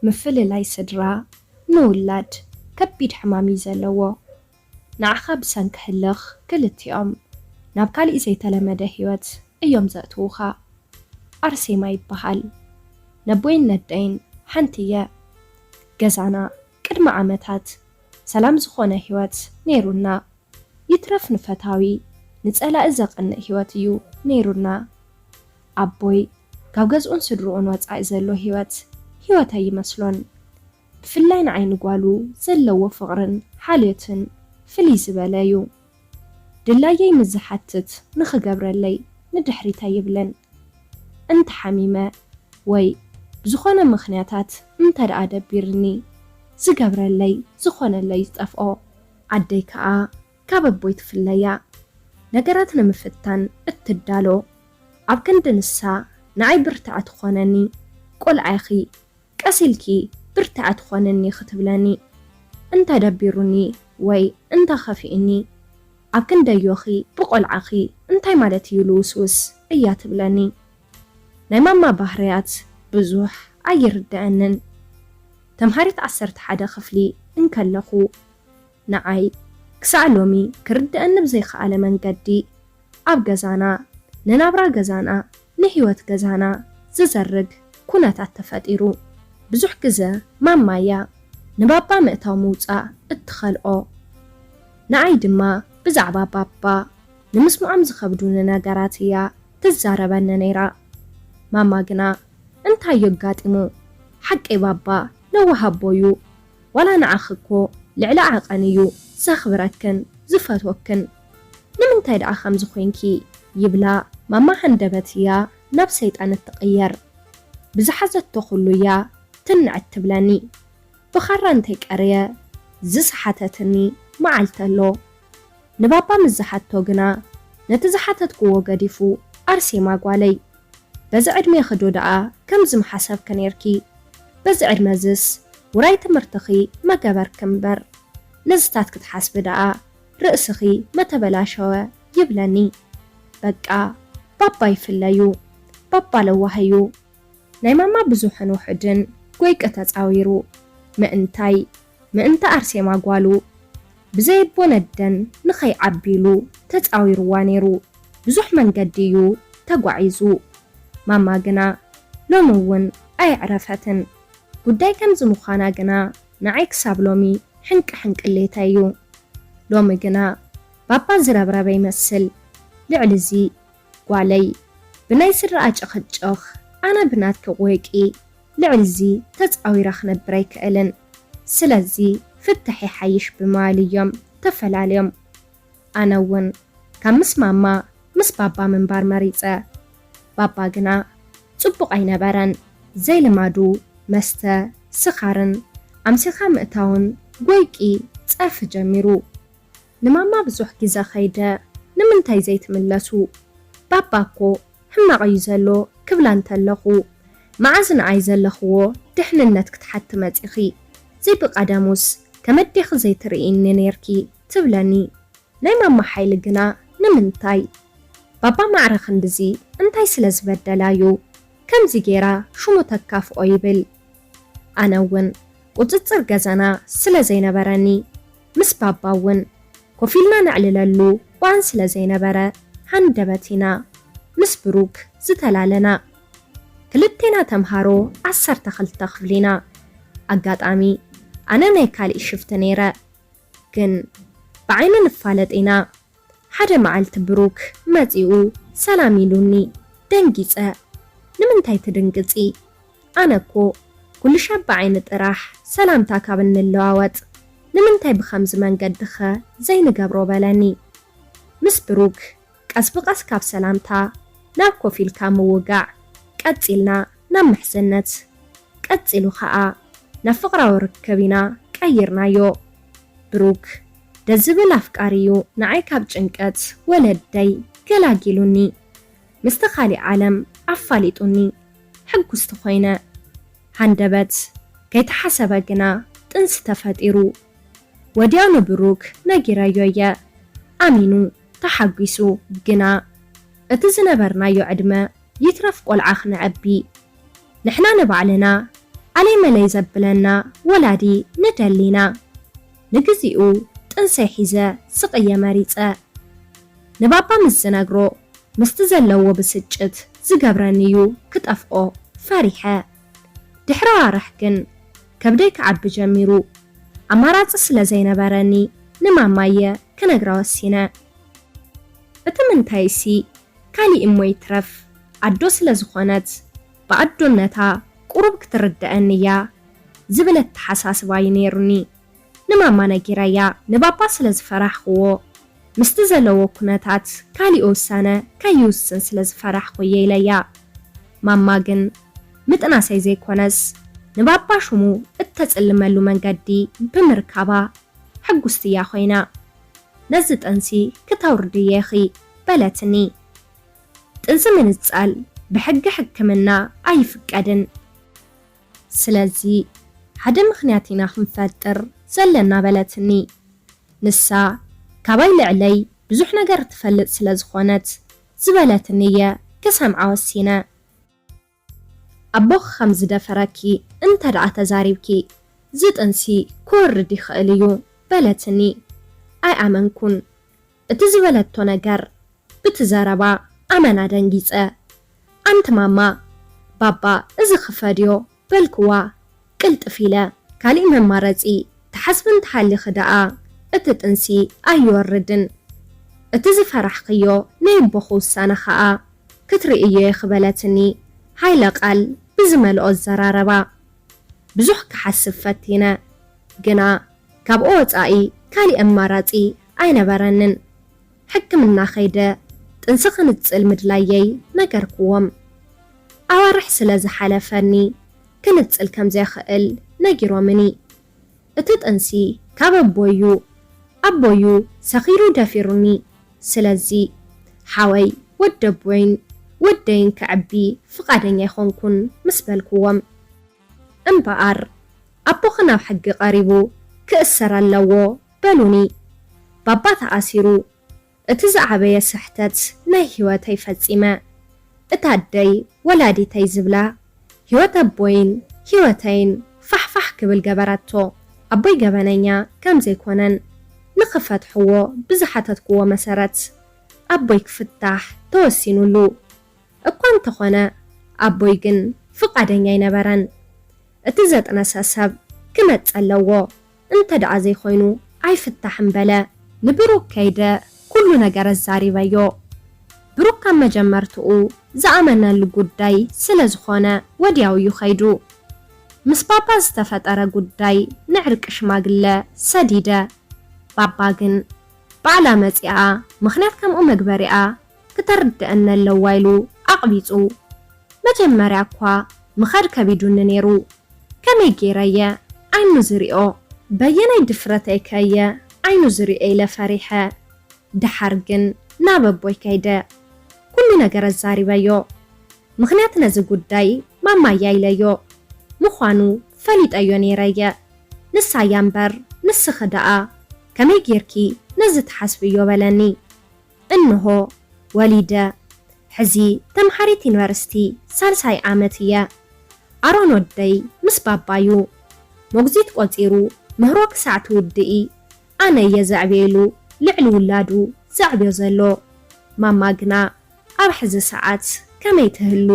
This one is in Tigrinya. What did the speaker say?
ምፍልላይ ስድራ ንውላድ ከቢድ ሕማም እዩ ዘለዎ። ንዓኻ ብሰንኪ ህልኽ ክልቲኦም ናብ ካሊእ ዘይተለመደ ህይወት እዮም ዘእትዉኻ። ኣርሴማ ይበሃል። ነቦይን ነደይን ሓንቲ እየ። ገዛና ቅድሚ ዓመታት ሰላም ዝኾነ ህይወት ነይሩና። ይትረፍ ንፈታዊ ንጸላኢ ዘቕንእ ህይወት እዩ ነይሩና። ኣቦይ ካብ ገዝኡን ስድርኡን ወጻኢ ዘሎ ህይወት ህይወት ኣይመስሎን። ብፍላይ ንዓይ ንጓሉ ዘለዎ ፍቕርን ሓልዮትን ፍልይ ዝበለ እዩ። ድላየይ ምስ ዝሓትት ንኽገብረለይ ንድሕሪት ኣይብልን። እንተ ሓሚመ ወይ ብዝኾነ ምኽንያታት እንተ ደኣ ደቢርኒ ዝገብረለይ ዝኾነለይ ዝጠፍኦ። ኣደይ ከኣ ካብ ኣቦይ ትፍለያ። ነገራት ንምፍታን እትዳሎ ኣብ ክንዲ ንሳ ንዓይ ብርትዐ ትኾነኒ። ቆልዓ ኢኺ፣ ቀስ ኢልኪ ብርትዐ ትኾንኒ ክትብለኒ። እንተ ደቢሩኒ ወይ እንተ ኸፊእኒ ኣብ ክንደዮኺ ብቆልዓኺ እንታይ ማለት እዩ ልውስውስ እያ ትብለኒ። ናይ ማማ ባህርያት ብዙሕ ኣይርድአንን። ተምሃሪት ዓሰርተ ሓደ ክፍሊ እንከለኹ ንዓይ ክሳዕ ሎሚ ክርድአኒ ብዘይከኣለ መንገዲ ኣብ ገዛና፣ ንናብራ ገዛና፣ ንህይወት ገዛና ዝዘርግ ኩነታት ተፈጢሩ። ብዙሕ ግዘ ማማ እያ ንባባ ምእታው ምውፃእ እትኸልኦ። ንዓይ ድማ ብዛዕባ ባባ ንምስምዖም ዝኸብዱኒ ነገራት እያ ትዛረበኒ ነይራ። ማማ ግና እንታይ እዩ ኣጋጢሙ? ሓቀይ ባባ ለዋህ ኣቦ እዩ። ዋላ ንዓኺ እኮ ልዕሊ ዓቐን እዩ ዘኽብረክን ዝፈትወክን። ንምንታይ ደኣ ከምዚ ኮይንኪ? ይብላ። ማማ ሃንደበት እያ ናብ ሰይጣን እትቕየር። ብዝሓዘቶ ኩሉ እያ ትንዕት ትብለኒ። ብኻራ እንተይቀረየ ዝሰሓተትኒ መዓልቲ ኣሎ። ንባባ ምስ ዝሓቶ ግና ነቲ ዝሓተትክዎ ገዲፉ፣ ኣርሴማ ጓለይ፣ በዚ ዕድሜኺ ዶ ደኣ ከምዚ ምሓሰብኪ ኔርኪ? በዚ ዕድመዝስ ውራይ ትምህርትኺ መገበርኪ እምበር፣ ነዝታት ክትሓስቢ ደኣ ርእስኺ መተበላሸወ ይብለኒ። በቃ ባባ ይፍለዩ፣ ባባ ለዋህ እዩ። ናይ ማማ ብዙሕን ውሑድን ጎይቂ ተጻዊሩ። ምእንታይ? ምእንቲ ኣርሴማ ጓሉ ብዘይ ኣቦ ነደን ንኸይዓቢ ኢሉ ተጻዊርዋ ነይሩ። ብዙሕ መንገዲ እዩ ተጓዒዙ። ማማ ግና ሎሚ እውን ኣየዕረፈትን። ጉዳይ ከምዚ ምዃና ግና ንዓይ ክሳብ ሎሚ ሕንቂ ሕንቅሌተይ እዩ። ሎሚ ግና ባባ ዝረብረበ ይመስል። ልዕሊ እዚ ጓለይ፣ ብናይ ስድራኣ ጭቕጭቕ ኣነ ብናትኪ ጎይቂ ልዕሊ እዚ ተጻዊረ ክነብር ኣይክእልን። ስለዚ ፍትሕ ይሓይሽ ብምባል እዮም ተፈላልዮም። ኣነ እውን ካብ ምስ ማማ ምስ ባባ ምንባር መሪጸ። ባባ ግና ጽቡቕ ኣይነበረን። ዘይልማዱ መስተ፣ ስኻርን ኣምሲኻ ምእታውን ጎይቂ ጸርፊ ጀሚሩ። ንማማ ብዙሕ ግዘ ከይደ፣ ንምንታይ ዘይትምለሱ? ባባ እኮ ሕማቕ እዩ ዘሎ ክብላ እንተለኹ፣ መዓዝ ንኣይ ዘለኽዎ ድሕንነት ክትሓቲ መጺኺ? ዘይብቐደሙስ ከም ኣዴኺ ዘይትርእይኒ ኔርኪ ትብለኒ። ናይ ማማ ሓይሊ ግና ንምንታይ? ባባ ማዕረ ክንድዚ እንታይ ስለ ዝበደላ እዩ ከምዚ ጌራ ሽሙ ተካፍኦ ይብል። ኣነ እውን ቁጽጽር ገዛና ስለ ዘይነበረኒ፣ ምስ ባባ እውን ኮፍ ኢልና ነዕልለሉ እዋን ስለ ዘይነበረ፣ ሃንደበት ኢና ምስ ብሩክ ዝተላለና። ክልቴና ተምሃሮ ዓሰርተ ክልተ ክፍሊ ኢና። ኣጋጣሚ ኣነ ናይ ካልእ ሽፍቲ ነይረ፣ ግን ብዓይኒ ንፋለጥ ኢና። ሓደ መዓልቲ ብሩክ መጺኡ ሰላም ኢሉኒ። ደንጊጸ። ንምንታይ ትድንግጺ? ኣነ እኮ ኩሉ ሻብ ብዓይኒ ጥራሕ ሰላምታ ካብ እንለዋወጥ ንምንታይ ብኸምዚ መንገዲኸ ዘይንገብሮ በለኒ። ምስ ብሩክ ቀስ ብቐስ ካብ ሰላምታ ናብ ኮፍ ኢልካ ምውጋዕ ቀጺልና ናብ ምሕዝነት። ቀጺሉ ኸኣ ናብ ፍቕራዊ ርክብ ኢና ቀይርናዮ። ብሩክ ደስ ዝብል ኣፍቃሪ እዩ። ንዓይ ካብ ጭንቀት ወለደይ ገላጊሉኒ። ምስቲ ካሊእ ዓለም ኣፋሊጡኒ። ሕጉስቲ ኮይነ። ሃንደበት ከይተሓሰበ ግና ጥንሲ ተፈጢሩ። ወዲያው ንብሩክ ነጊረዮ እየ። ኣሚኑ፣ ተሓጒሱ። ግና እቲ ዝነበርናዮ ዕድመ ይትረፍ ቆልዓ ክነዕቢ፣ ንሕና ንባዕልና ኣለይ መለይ ዘብለና ወላዲ ንደሊና። ንግዚኡ ጥንሰይ ሒዘ ስቕየ መሪጸ። ንባባ ምስ ዝነግሮ ምስቲ ዘለዎ ብስጭት ዝገብረኒ'ዩ ክጠፍኦ ፈሪሐ። ድሕሪ ኣዋርሕ ግን ከብደይ ክዓቢ ጀሚሩ። ኣማራጺ ስለ ዘይነበረኒ ንማማየ ክነግራ ወሲነ። እቲ ምንታይሲ ካሊእ እሞ ይትረፍ ኣዶ ስለ ዝኾነት ብኣዶነታ ቁሩብ ክትርድኣኒ እያ ዝብል ኣተሓሳስባ እዩ ነይሩኒ። ንማማ ነጊረያ ንባባ ስለ ዝፈራሕኽዎ ምስቲ ዘለዎ ኩነታት ካሊእ ውሳነ ከይውስን ስለ ዝፈራሕኹ እየ ኢለያ። ማማ ግን ምጥናሰይ ዘይኮነስ ንባባ ሽሙ እተጽልመሉ መንገዲ ብምርካባ ሕጉስቲ እያ ኮይና። ነዚ ጥንሲ ክተውርድዮ ኢኺ በለትኒ። ጥንሲ ምንጻል ብሕጊ ሕክምና ኣይፍቀድን። ስለዚ ሓደ ምኽንያት ኢና ክንፈጥር ዘለና በለትኒ። ንሳ ካባይ ልዕለይ ብዙሕ ነገር ትፈልጥ ስለ ዝኾነት ዝበለትኒ እየ ክሰምዓ ወሲነ። ኣቦኺ ከም ዝደፈረኪ እንተ ደኣ ተዛሪብኪ ዝጥንሲ ክወርድ ይኽእል እዩ በለትኒ። ኣይኣመንኩን። እቲ ዝበለቶ ነገር ብቲ ዘረባ ኣመና ደንጊጸ። ኣንቲ ማማ፣ ባባ እዚ ክፈድዮ በልክዋ ቅልጥፍ ኢለ። ካሊእ መማረጺ ትሓስቢ እንተሃሊኺ ደኣ እቲ ጥንሲ ኣይወርድን። እቲ ዝፈራሕኽዮ ናይ ኣቦኺ ውሳነ ኸኣ ክትርእይዮ ኢኺ በለትኒ ሓይለ ቃል ብዝመልኦ ኣዘራረባ። ብዙሕ ክሓስብ ፈቲነ፣ ግና ካብኡ ወጻኢ ካሊእ ኣማራጺ ኣይነበረንን። ሕክምና ከይደ ጥንሲ ክንጽል ምድላየይ ነገርክዎም። ኣዋርሕ ስለ ዝሓለፈኒ ክንጽል ከም ዘይኽእል ነጊሮምኒ። እቲ ጥንሲ ካብ ኣቦይ'ዩ። ኣቦይ'ዩ ሰኺሩ ደፊሩኒ። ስለዚ ሓወይ ወዲ ኣቦይን ወደይን ከዕቢ ፍቓደኛ ኣይኮንኩን ምስ በልክዎም። እምበኣር ኣቦኺ ናብ ሕጊ ቀሪቡ ክእሰር ኣለዎ በሉኒ። ባባ ተኣሲሩ እቲ ዝዓበየ ስሕተት ናይ ህይወተይ ፈጺመ። እታ ኣደይ ወላዲተይ ዝብላ ህይወት ኣቦይን ህይወተይን ፋሕፋሕ ክብል ገበረቶ። ኣቦይ ገበነኛ ከም ዘይኮነን ንኽፈትሕዎ ብዝሓተትክዎ መሰረት ኣቦይ ክፍታሕ ተወሲኑሉ። እኳ እንተኾነ ኣቦይ ግን ፍቓደኛ ኣይነበረን። እቲ ዘጥነሰ ሰብ ክመጽእ ኣለዎ፣ እንተ ደኣ ዘይኮይኑ ኣይፍታሕን በለ። ንብሩክ ከይደ ኩሉ ነገር ኣዛሪበዮ። ብሩክ ካብ መጀመርትኡ ዝኣመነሉ ጉዳይ ስለ ዝኾነ ወዲያው እዩ ከይዱ። ምስ ባባ ዝተፈጠረ ጉዳይ ንዕርቂ ሽማግለ ሰዲደ። ባባ ግን ባዕላ መጺኣ ምኽንያት ከምኡ መግበሪኣ ክተርድአኒ ኣለዋ ኢሉ ኣቕቢጹ። መጀመርያ እኳ ምኻድ ከቢዱኒ ነይሩ። ከመይ ገይረየ ዓይኑ ዝሪኦ? በየናይ ድፍረተይ ከየ ዓይኑ ዝሪኦ ኢለ ፈሪሐ። ደሓር ግን ናብ ኣቦይ ከይደ ኩሉ ነገር ኣዛሪበዮ። ምኽንያት ነዚ ጉዳይ ማማያ ኢለዮ። ምዃኑ ፈሊጠዮ ነይረየ። ንሳያ እምበር ንስኺ ደኣ ከመይ ጌርኪ ነዚ ትሓስብዮ በለኒ። እንሆ ወሊደ። ሕዚ ተምሃሪት ዩኒቨርሲቲ ሳልሳይ ዓመት እየ። ኣሮን ወደይ ምስ ባባዩ ሞግዚት ቆጺሩ ምህሮ ክሳዕ ትውድኢ ኣነ እየ ዘዕብየሉ ልዕሊ ውላዱ ዘዕብዮ ዘሎ። ማማ ግና ኣብ ሕዚ ሰዓት ከመይ ትህሉ?